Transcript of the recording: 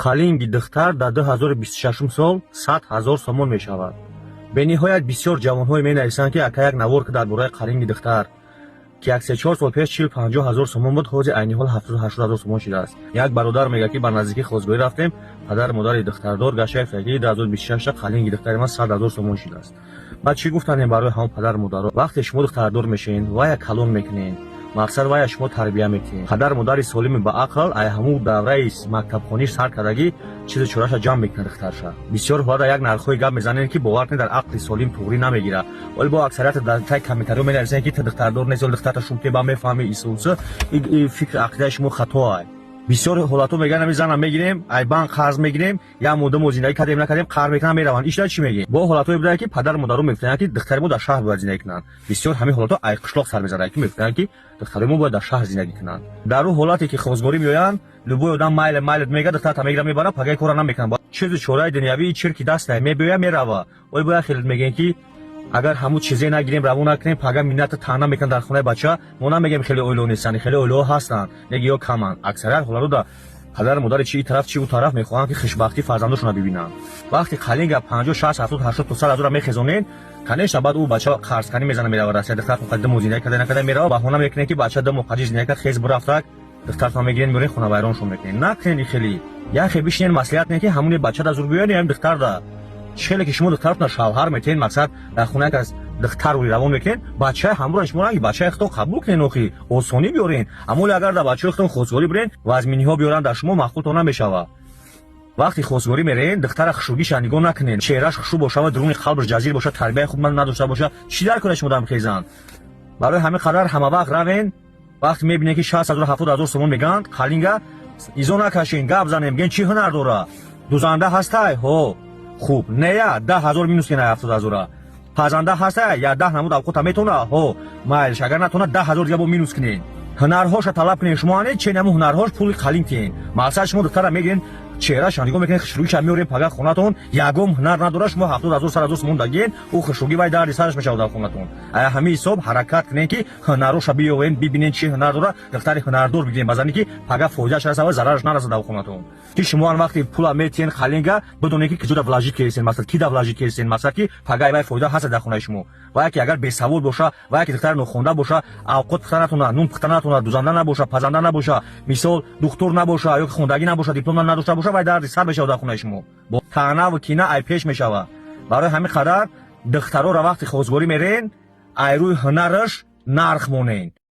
Қалинги духтар дар 2026 сол 100 000 сомон мешавад. Бениҳоят бисёр ҷавонҳое менависанд, ки ака, як навор ки дар бораи қалинги духтар, ки як 3-4 сол пеш 40-50 ҳазор сомон буд, ҳозир айни ҳол 70-80 ҳазор сомон шудааст. Як бародар мегӯяд, ки ба наздикӣ хостгорӣ рафтем, падару модари духтардор гаша ки 2026 қалинги духтари ман 100 000 сомон шудааст. Баъд чӣ гуфтанем барои ҳамон падару модаро? Вақте шумо духтардор мешавед, вая калон мекунед, мақсад вая шумо тарбия мекунед. Падару модари солими ба ақл ай ҳамун давраи мактабхонӣ сар кардагӣ чизу чораша ҷамъ мекунад духтарша. Бисёр ҳолата як нархҳои гап мезанед, ки бовар кунед, дар ақли солим туғрӣ намегирад. Вале бо аксарияти дар таи комментариҳо менависанд, ки ту духтардор нест, духтарта шумте ба мефаҳми исуса. Фикри ақидаи шумо хатоа. Бисёр ҳолатҳо мегӯянд: ами зана мегирем, ай банк қарз мегирем, як муддат мо зиндагӣ кардем, накардем, қарз мекунанд, мераванд. Ишта чӣ мегӯем? Бо ҳолатҳое буданд, ки падару модаро мегуфтанд, ки духтари мо дар шаҳр бояд зиндагӣ кунанд. Бисёр ҳамин ҳолатҳо ай қишлоқ сар мезанад, ки мегуфтанд, ки духтари мо бояд дар шаҳр зиндагӣ кунанд. Дар ӯ ҳолате ки хостгорӣ меоянд, любой одам майле майле мега, духтарта мегира, мебара, пагаи кора намекунанд. Чизу чораи дунявии чирки даста мебиёя, мерава. Ой, бояд хеле мегӯем, ки агар ҳамун чизе нагирем, равон накунем, пага миннату таъна мекунанд дар хонаи бача. Мо намегӯем, хеле оилаҳо нестанд, хеле оилаҳо ҳастанд, неги ё каманд. Аксарият ҳолатҳо да падару модари чи ин тараф, чи ӯ тараф мехоҳанд, ки хушбахтии фарзандошонро бибинанд. Вақте қалинга 50, 60, 70, 80 то 100 ҳазора мехезонед, конечно, баъд ӯ бача қарзканӣ мезана, мерава Россия. Духтар 2 моҳ зиндагӣ карда, накарда, мерава. Баҳона мекунед, ки бача 2 моҳ қаҷи зиндагӣ кард, хез бурафтак, духтартон мегирен, меорен, хонавайроншон мекунед. Накунед хеле. Яхе бишинед, маслиҳат кунед, ки ҳамуне бача да зур биёяд, ям духтар да. Хеле ки шумо духтаратона шавҳар метиҳед, мақсад дар хона як аз духтар рӯи равон мекунед, бачаи ҳамроҳ шумо ранги бачаи худтон қабул кунед, охи осонӣ биёрен. Аммо агар дар бачаи худтон хостгорӣ бирен, вазминиҳо биёранд, дар шумо маъқултон намешавад. Вақте хостгорӣ мерен, духтара хушругиша нигоҳ накунед. Чеҳраш хушрӯ боша ва дуруни қалбаш ҷазир боша, тарбияи хуб надошта боша, чӣ дар кора шумо дам хезанд? Барои ҳамин қадар ҳама вақт равен. Вақте мебинед, ки 60 ҳазор, 70 ҳазор сомон мегӯянд қалинга, изо накашен, гап занем, бигӯен, чӣ ҳунар дора? Дузанда ҳастай? Ҳо, хуб, нея 10 000 минус кена 70 ҳазора. Пазанда ҳаста? Я 10 намуд авқота метона? Ҳо, майлш. Агар натона, 10 000 дига бо минус кунед. Ҳунарҳоша талаб кунед. Шумо ане че наму ҳунарҳош пули қалин тиҳен. Мақсад, шумо духтара мегирен, чеҳраша нигоҳ мекунед, хушрӯиша меорен, пага хонатон ягом ҳунар надора, шумо 70 ҳазор, 100 000 сомон дагиен, ӯ хушрӯгӣ вай дарди сараш мешавад дар хонатон. Ая ҳамин ҳисоб ҳаракат кунед, ки ҳунарҳоша биёвен, бибинен, чӣ ҳунар дора. Духтари ҳунардор бигирен базане, ки пага фоидааш расад ва зарараш нарасад дар хонатон. Ки шумо ан вақте пула метиҳен қалинга, бидонед, ки киҷода вложить кардесен, масалан, ки да вложить кардесен, масалан, ки пага вай фоида ҳаст дар хонаи шумо. Ва яке агар бесавод боша, ва яке духтари нохонда боша, авқот пухта натона, нун пухта натона, дузанда набоша, пазанда набоша, мисол, духтур набоша ё ки хондагӣ набоша, диплом надошта боша, вай дарди сар мешавад дар хонаи шумо, бо таънаву кина ай пеш мешавад. Барои ҳамин қадар духтарора вақти хостгорӣ мерен, ай рӯи ҳунараш нарх монен.